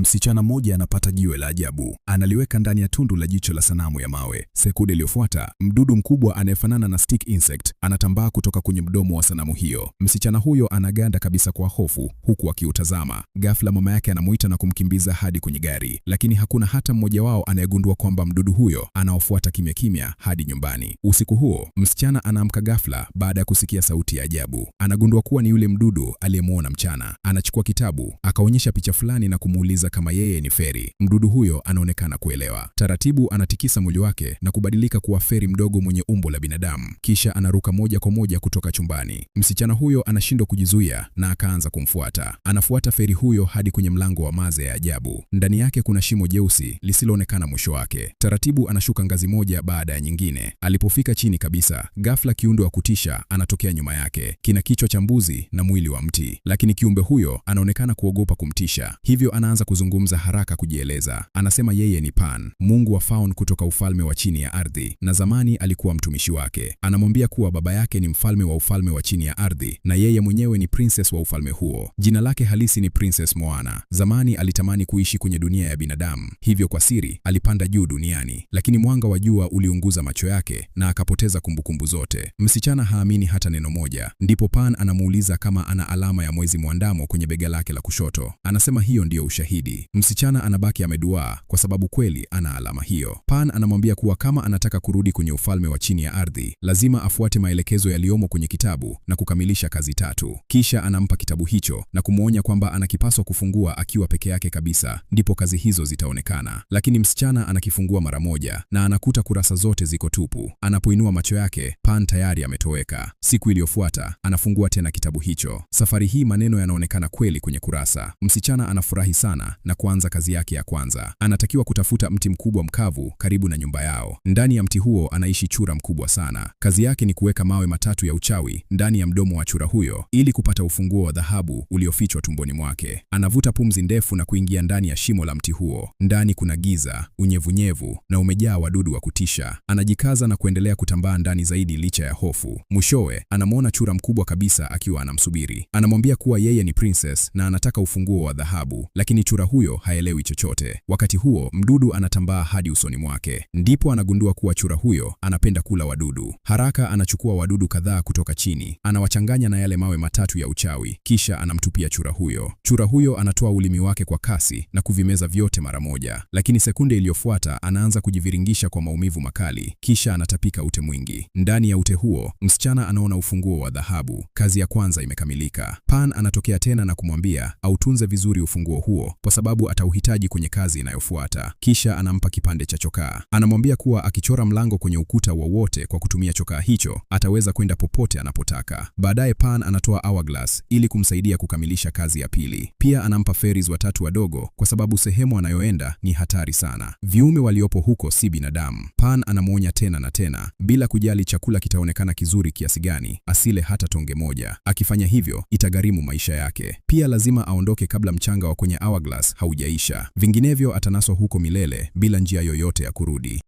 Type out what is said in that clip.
Msichana mmoja anapata jiwe la ajabu, analiweka ndani ya tundu la jicho la sanamu ya mawe. Sekunde iliyofuata, mdudu mkubwa anayefanana na stick insect anatambaa kutoka kwenye mdomo wa sanamu hiyo. Msichana huyo anaganda kabisa kwa hofu huku akiutazama. Ghafla mama yake anamuita na kumkimbiza hadi kwenye gari, lakini hakuna hata mmoja wao anayegundua kwamba mdudu huyo anaofuata kimya kimya hadi nyumbani. Usiku huo, msichana anaamka ghafla baada ya kusikia sauti ya ajabu. Anagundua kuwa ni yule mdudu aliyemuona mchana. Anachukua kitabu, akaonyesha picha fulani na kumuuliza kama yeye ni feri. Mdudu huyo anaonekana kuelewa. Taratibu anatikisa mwili wake na kubadilika kuwa feri mdogo mwenye umbo la binadamu, kisha anaruka moja kwa moja kutoka chumbani. Msichana huyo anashindwa kujizuia na akaanza kumfuata. Anafuata feri huyo hadi kwenye mlango wa maze ya ajabu. Ndani yake kuna shimo jeusi lisiloonekana mwisho wake. Taratibu anashuka ngazi moja baada ya nyingine. Alipofika chini kabisa, ghafla kiumbe wa kutisha anatokea nyuma yake. Kina kichwa cha mbuzi na mwili wa mti, lakini kiumbe huyo anaonekana kuogopa kumtisha, hivyo anaanza kuzungumza haraka kujieleza. Anasema yeye ni Pan, mungu wa Faun kutoka ufalme wa chini ya ardhi, na zamani alikuwa mtumishi wake. Anamwambia kuwa baba yake ni mfalme wa ufalme wa chini ya ardhi na yeye mwenyewe ni princess wa ufalme huo. Jina lake halisi ni Princess Moana. Zamani alitamani kuishi kwenye dunia ya binadamu, hivyo kwa siri alipanda juu duniani, lakini mwanga wa jua uliunguza macho yake na akapoteza kumbukumbu zote. Msichana haamini hata neno moja. Ndipo Pan anamuuliza kama ana alama ya mwezi mwandamo kwenye bega lake la kushoto. Anasema hiyo ndiyo ushahidi. Msichana anabaki ameduaa kwa sababu kweli ana alama hiyo. Pan anamwambia kuwa kama anataka kurudi kwenye ufalme wa chini ya ardhi, lazima afuate maelekezo yaliyomo kwenye kitabu na kukamilisha kazi tatu. Kisha anampa kitabu hicho na kumwonya kwamba anakipaswa kufungua akiwa peke yake kabisa, ndipo kazi hizo zitaonekana. Lakini msichana anakifungua mara moja na anakuta kurasa zote ziko tupu. Anapoinua macho yake, Pan tayari ametoweka. Siku iliyofuata anafungua tena kitabu hicho. Safari hii maneno yanaonekana kweli kwenye kurasa. Msichana anafurahi sana na kuanza kazi yake ya kwanza. Anatakiwa kutafuta mti mkubwa mkavu karibu na nyumba yao. Ndani ya mti huo anaishi chura mkubwa sana. Kazi yake ni kuweka mawe matatu ya uchawi ndani ya mdomo wa chura huyo ili kupata ufunguo wa dhahabu uliofichwa tumboni mwake. Anavuta pumzi ndefu na kuingia ndani ya shimo la mti huo. Ndani kuna giza, unyevunyevu na umejaa wadudu wa kutisha. Anajikaza na kuendelea kutambaa ndani zaidi licha ya hofu. Mwishowe anamwona chura mkubwa kabisa akiwa anamsubiri. Anamwambia kuwa yeye ni princess na anataka ufunguo wa dhahabu, lakini chura huyo haelewi chochote. Wakati huo mdudu anatambaa hadi usoni mwake. Ndipo anagundua kuwa chura huyo anapenda kula wadudu. Haraka anachukua wadudu kadhaa kutoka chini, anawachanganya na yale mawe matatu ya uchawi, kisha anamtupia chura huyo. Chura huyo anatoa ulimi wake kwa kasi na kuvimeza vyote mara moja, lakini sekunde iliyofuata anaanza kujiviringisha kwa maumivu makali, kisha anatapika ute mwingi. Ndani ya ute huo, msichana anaona ufunguo wa dhahabu. Kazi ya kwanza imekamilika. Pan anatokea tena na kumwambia autunze vizuri ufunguo huo kwa sababu atauhitaji kwenye kazi inayofuata. Kisha anampa kipande cha chokaa. Anamwambia kuwa akichora mlango kwenye ukuta wowote kwa kutumia chokaa hicho, ataweza kwenda popote anapotaka. Baadaye Pan anatoa hourglass ili kumsaidia kukamilisha kazi ya pili. Pia anampa fairies watatu wadogo kwa sababu sehemu anayoenda ni hatari sana. Viumbe waliopo huko si binadamu. Pan anamwonya tena na tena, bila kujali chakula kitaonekana kizuri kiasi gani, asile hata tonge moja. Akifanya hivyo itagharimu maisha yake. Pia lazima aondoke kabla mchanga wa kwenye hourglass haujaisha, vinginevyo atanaswa huko milele bila njia yoyote ya kurudi.